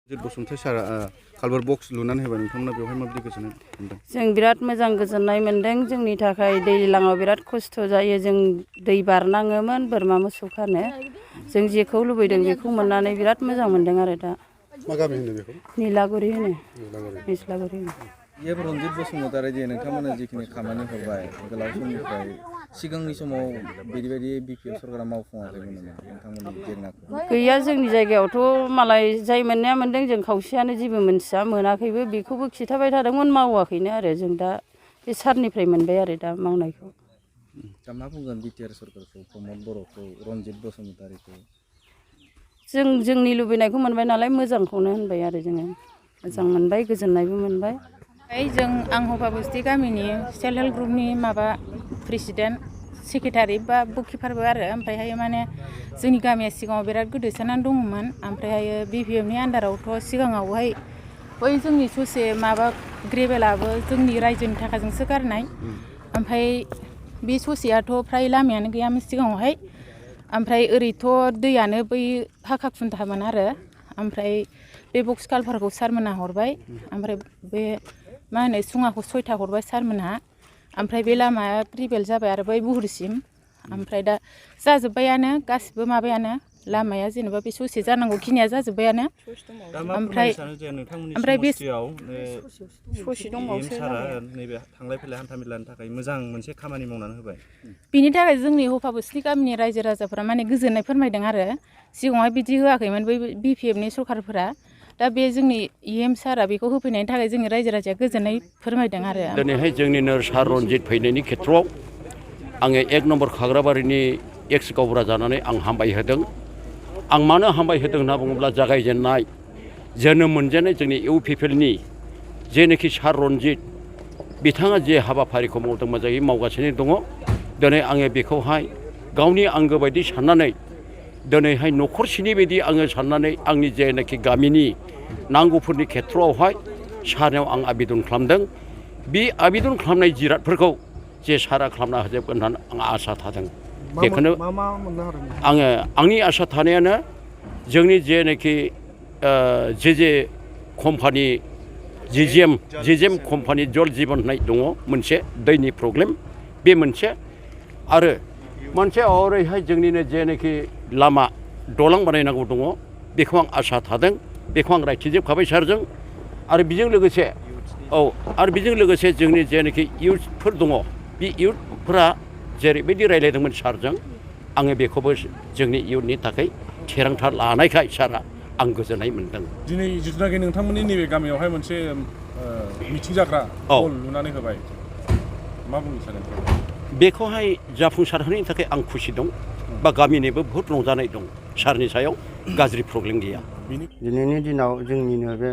बसुमतारी सारा कालभार बक्स लुनानै होबाय नोंथांमोना बेवहाय माबायदि गोजोननाय मोनदों? जों बिराद मोजां गोजोननाय मोनदों। जोंनि थाखाय दैज्लाङाव बिराद खस्थ' जायो। जों दै बारनाङोमोन बोरमा मोसौ खानो। जों जेखौ लुबैदों बेखौ मोननानै बिराद मोजां मोनदों आरो दा। मा गामि होनो बेखौ? निलागुरि होनो। निज्लागुरि होनो। रन्जित बसुमतारी जे नोंथांमोना जिखिनि खामानि हरबाय गोलाव समनिफ्राय सिगांनि समाव बिबायदि बिपिएफ सरकारा मावफुङाखैमोन नोंथांमोननि जेंनाखौ? गैया, जोंनि जायगायावथ' मालाय जाय मोननाया मोनदों। जों खावसेयानो जेबो मोनथिया, मोनाखैबो। बेखौबो खिथाबाय थादोंमोन, मावाखैनो आरो। जों दा बे सारनिफ्राय मोनबाय आरो दा मावनायखौ। दा मा बुंगोन बिटिआर सरकारखौ, प्रमद बर'खौ, रन्जित बसुमतारीखौ? जोंनि लुबैनायखौ मोनबाय नालाय मोजांखौनो होनबाय आरो जोङो। मोजां मोनबाय, गोजोननायबो मोनबाय। आं हफाबस्ति गामिनि सेल्फ हेल्प ग्रुपनि प्रेसिडेन्ट सेक्रेटारि बा बुककिपारबो आरो। ओमफ्रायहाय माने जोंनि गामिया सिगाङाव बिराद गोदोसोनानै दङमोन। ओमफ्रायहायो बिपिएफनि आन्दारावथ' सिगाङावहाय बै जोंनि ससे ग्रेभेलाबो जोंनि रायजोनि थाखाजोंसो गारनाय। ओमफ्राय बे ससेयाथ' फ्राय लामायानो गैयामोन सिगाङावहाय। ओमफ्राय ओरैथ' दैयानो बै हाखा खुन्थामोन आरो। ओमफ्राय बे बक्स कालभारखौ सारमोनहा हरबाय। ओमफ्राय बे मा होनो सुङाखौ 6था हरबाय सारमोनहा। ओमफ्राय बे लामाया ग्रेभेल जाबाय आरो बै बुहुरसिम। ओमफ्राय दा जाजोब्बायानो गासिबो माबायानो लामाया जेनेबा बे ससे जानांगौ खिनिया जाजोब्बायानो। ओमफ्राय बे ससे दंबावसो नैबे थांलाय फैलाय हान्थामेलानि थाखाय मोजां मोनसे खामानि मावनानै होबाय। बिनि थाखाय जोंनि हफाबस्ति गामिनि रायजो राजाफोरा माने गोजोननाय फोरमायदों आरो। सिगाङावहाय बिदि होआखैमोन बै बिपिएफनि सरकारफोरा। दा बे जोंनि इएम सारा बेखौ होफैनायनि थाखाय जोंनि रायजो राजाया गोजोननाय फोरमायदों आरो। दिनैहाय जोंनिनो सार रन्जित फैनायनि खेथ्रआव आङो 1 नम्बर खाग्राबारिनि एक्स गावबुरा जानानै आं हामबाय होदों। आं मानो हामबाय होदों होनना बुङोब्ला जागायजेननाय जोनोम मोनजेननाय जोंनि इउपिपिएलनि जेनोखि सार रन्जित बिथाङा जे हाबाफारिखौ मावदों मोजाङै मावगासिनो दङ। दिनै आङो बेखौहाय गावनि आंगो बायदि साननानै दिनैहाय न'खरसेनि बायदि आङो साननानै आंनि जेनाखि गामिनि नांगौफोरनि खेथ्रआवहाय सारनाव आं आबेदन खालामदों। बे आबेदन खालामनाय जिरादफोरखौ जे सारा खालामना होजोबगोन होननानै आं आसा थादों। बेखौनो आङो आंनि आसा थानायानो जोंनि जेनाखि जे कम्पानि जिजेम कम्पानि जल जीवन होननाय दङ मोनसे दैनि प्रब्लेम बे मोनसे। आरो मोनसे ओरैहाय जोंनिनो जेनाखि लामा दलां बानायनांगौ दङ बेखौ आं आसा थादों। बेखौ आं रायथिजोबखाबाय सारजों। आरो बेजों लोगोसे जोंनि जेनाखि इयुथफोर दङ बे इयुथफोरा जेरैबायदि रायज्लायदोंमोन सारजों आङो बेखौबो जोंनि इयुथनि थाखाय थिरांथा लानायखाय सारा आं गोजोननाय मोनदों। दिनै जिथुनाखि नोंथांमोननि नैबे गामियावहाय मोनसे मिथिं जाग्रा हल लुनानै होबाय, मा बुंनो सानो? बेखौहाय जाफुंसारहोनायनि थाखाय आं खुसि दं बा गामिनिबो बहुत रंजानाय दं। सारनि सायाव गाज्रि प्रब्लेम गैया। दिनैनि दिनाव जोंनिनो बे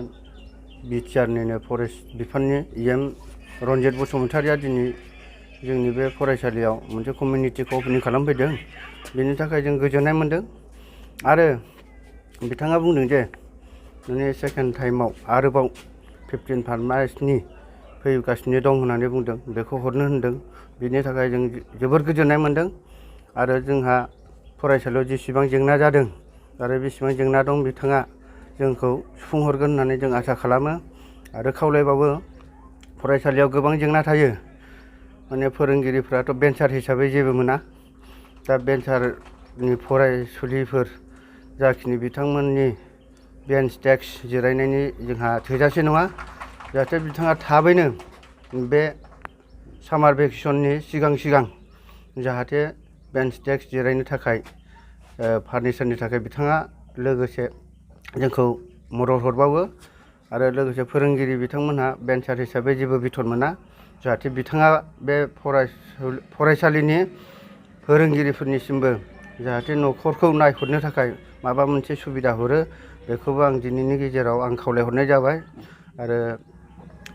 बिटिआरनिनो फरेस्ट बिफाननि इएम रन्जित बसुमतारीया दिनै जोंनि बे फरायसालियाव मोनसे कमिउनिटिखौ अपेनिं खालामफैदों। बेनि थाखाय जों गोजोननाय मोनदों। आरो बिथाङा बुंदों जे माने सेकेन्ड टाइमाव आरोबाव 15 फार्मासनि फैगासिनो दं होननानै बुंदों। बेखौ हरनो होनदों। बिनि थाखाय जों जोबोर गोजोननाय मोनदों। आरो जोंहा फरायसालियाव जेसेबां जेंना जादों आरो बेसेबां जेंना दं बिथाङा जोंखौ सुफुंहरगोन होननानै जों आसा खालामो। आरो खावलायबावो फरायसालियाव गोबां जेंना थायो। माने फोरोंगिरिफ्राथ' बेन्चार हिसाबै जेबो मोना। दा बेन्चारनि फरायसुलिफोर जाखिनि बिथांमोननि बेन्च डेस्क जिरायनायनि जोंहा थोजासे नङा। जाहाथे बिथाङा थाबैनो बे सामार भेकेसननि सिगां जाहाथे बेन्च डेस्क जिरायनो थाखाय फार्निचारनि थाखाय बिथाङा लोगोसे जोंखौ मदद हरबावो। आरो लोगोसे फोरोंगिरि बिथांमोनहा बेन्चार हिसाबै जेबो बिथन मोना। जाहाथे बिथाङा बे फरायसालिनि फोरोंगिरिफोरनिसिमबो जाहाथे न'खरखौ नायहरनो थाखाय माबा मोनसे सुबिदा हरो। बेखौबो आं दिनैनि गेजेराव आं खावलायहरनाय जाबाय। आरो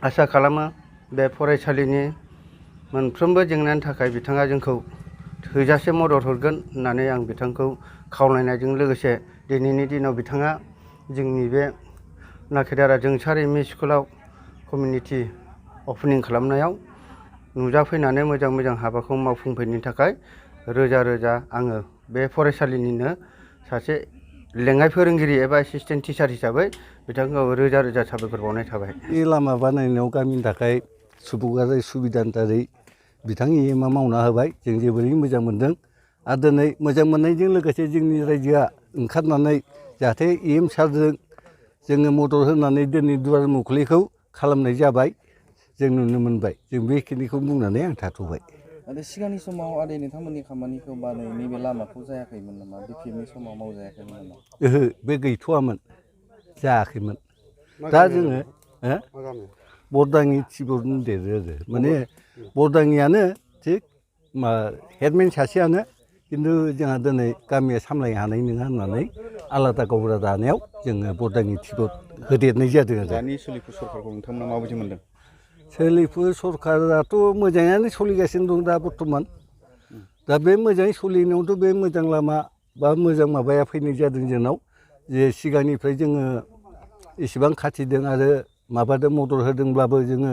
आसा खालामो बे फरायसालिनि मोनफ्रोमबो जेंनानि थाखाय बिथाङा जोंखौ थोजासे मदद हरगोन होननानै आं बिथांखौ खावलायनायजों लोगोसे दिनैनि दिनाव बिथाङा जोंनि बे नाकेदारा जोंसार एमइ स्कुलाव कमिउनिटि अपेनिं खालामनायाव नुजाफैनानै मोजां हाबाखौ मावफुंफैनायनि थाखाय रोजा आङो बे फरायसालिनिनो सासे लेङाइ फोरोंगिरि एबा एसिस्टेन्ट टिचार हिसाबै बिथांखौ रोजा रोजा साबायखर बावनाय थाबाय। बे लामा बानायनायाव गामिनि थाखाय सुबुंआरि सुबिदानि दारै बिथांनि मा मावना होबाय जों जोबोरैनो मोजां मोनदों आरो दिनै मोजां मोननायजों लोगोसे जोंनि रायजोआ ओंखारनानै जाहाथे EM सारजों जोङो मदद होनानै दिनै दुवार मुखलिखौ खालामनाय जाबाय जों नुनो मोनबाय। जों बेखिनिखौ बुंनानै आं थाथ'बाय। आरो सिगांनि समाव आदै नोंथांमोननि खामानिखौ बा नैबे लामाखौ जायाखैमोन नामा BPMनि समाव मावजायाखैमोन नामा? ओहो बे गैथ'वामोन जायाखैमोन। दा जोङो बरदाङि थिबरन देरो आरो माने बरदाङियानो थिग हेडमेन सासेयानो खिन्थु जोंहा दिनै गामिया सामलायनो हानाय नङा होननानै आलादा गावबुरा दानायाव जोङो बरदाङि थिबर होदेरनाय जादों आरो। दानि सोलिफु सरकारखौ नोंथांमोना माबायदि मोनदों? सोलिफु सरकाराथ' मोजाङानो सोलिगासिनो दं दा बर्थमान। दा बे मोजाङै सोलिनायावथ' बे मोजां लामा बा मोजां माबाया फैनाय जादों जोंनाव जे सिगांनिफ्राय जोङो इसेबां खाथिदों आरो माबादों मदद होदोंब्लाबो जोङो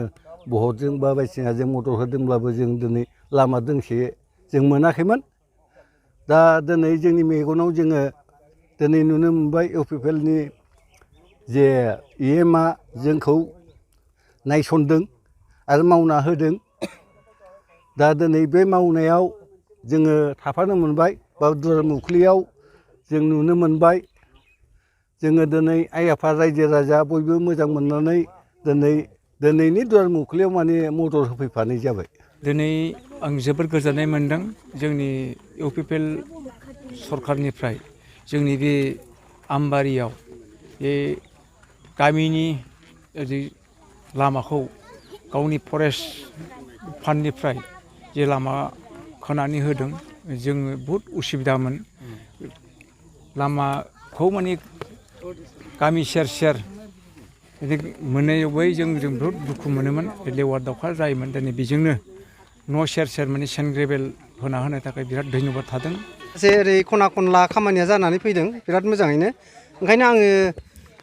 भटजों बा बायदिसिनाजों मदद होदोंब्लाबो जों दिनै लामा दोंसे जों मोनाखैमोन। दा दिनै जोंनि मेगनाव जोङो दिनै नुनो मोनबाय UPPLनि जे EMआ जोंखौ नायसनदों आरो मावना होदों। दा दिनै बे मावनायाव जोङो थाफानो मोनबाय बा दुवार मुखलियाव जों नुनो मोनबाय। जोङो दिनै आइ आफा रायजो राजा बयबो मोजां मोननानै दिनैनि दुवार मुखलियाव माने मदद होफैफानाय जाबाय। दिनै आं जोबोर गोजोननाय मोनदों जोंनि UPPL सरकारनिफ्राय जोंनि बे आमबारियाव बे गामिनि ओरै लामाखौ गावनि फरेस्ट फान्डनिफ्राय जे लामा खोनानै होदों जोङो बहुद उसुबिदामोन लामाखौ माने गामि सेर सेर मोननायावबो जों बहुद दुखु मोनोमोन लेवार दावखा जायोमोन दिनै बेजोंनो न' सेर सेर माने सेन्ड ग्रेभेल होना होनो थाखाय बिराद धन्यबाद थादों। जे ओरै खना खनला खामानिया जानानै फैदों बिराद मोजाङैनो ओंखायनो आङो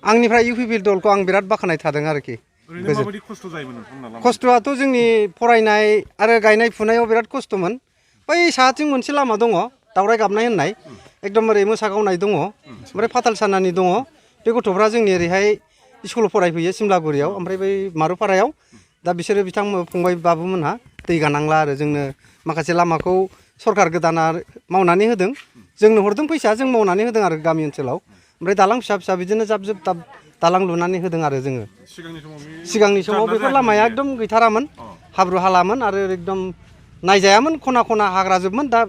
आंनिफ्राय UPPL दलखौ आं बिराद बाख्नाय थादों आरोखि। ओरैनो माबायदि खस्थ' जायोमोन नोंथांमोना? खस्थ'आथ' जोंनि फरायनाय आरो गायनाय फुनायाव बिराद खस्थ'मोन। बै साहाथिं मोनसे लामा दङ दावराय गाबनाय होननाय एकदम ओरै मोसा गावनाय दङ ओमफ्राय फाथालसानानि दङ। बे गथ'फ्रा जोंनि ओरैहाय स्कुलाव फरायफैयो सिमलागुरियाव ओमफ्राय बै मारुपारायाव दा बिसोरो बिथांमोन फंबाय बाबुमोनहा दै गानांला आरो जोंनो माखासे लामाखौ सरकार गोदाना मावनानै होदों जोंनो हरदों फैसा जों मावनानै होदों आरो गामि ओनसोलाव ओमफ्राय दालां फिसा फिसा बिदिनो जाब जुब दालां लुनानै होदों आरो जोङो। सिगांनि समाव बेफोर लामाया एकदम गैथारामोन हाब्रु हालामोन आरो एकदम नायजायामोन खना खना हाग्राजोबमोन दा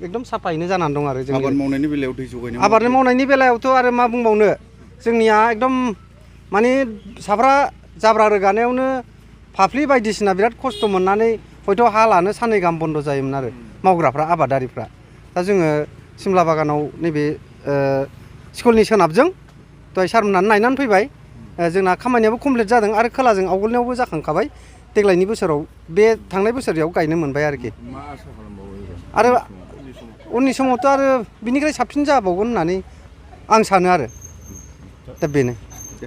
एकदम साफायैनो जानानै दं आरो जों। आबाद मावनायनि बेलायाव दै जगायनाय आबाद मावनायनि बेलायावथ' आरो मा बुंबावनो जोंनिया एकदम माने साफ्रा जाब्रा रोगानायावनो फाफ्लि बायदिसिना बिराद खस्थ' मोननानै हयथ' हा लानो साननै गाहाम बन्द' जायोमोन आरो मावग्राफ्रा आबादारिफ्रा। दा जोङो सिमला बागानाव नैबे स्कुलनि सोनाबजों दहाय सारमोननानै नायनानै फैबाय जोंना खामानियाबो कमप्लिट जादों आरो खोलाजों आवगोलनियावबो जाखांखाबाय देग्लायनि बोसोराव बे थांनाय बोसोराव गायनो मोनबाय आरोखि। आरो उननि समावथ' आरो बिनिफ्राय साबसिन जाबावगोन होननानै आं सानो आरो दा बेनो।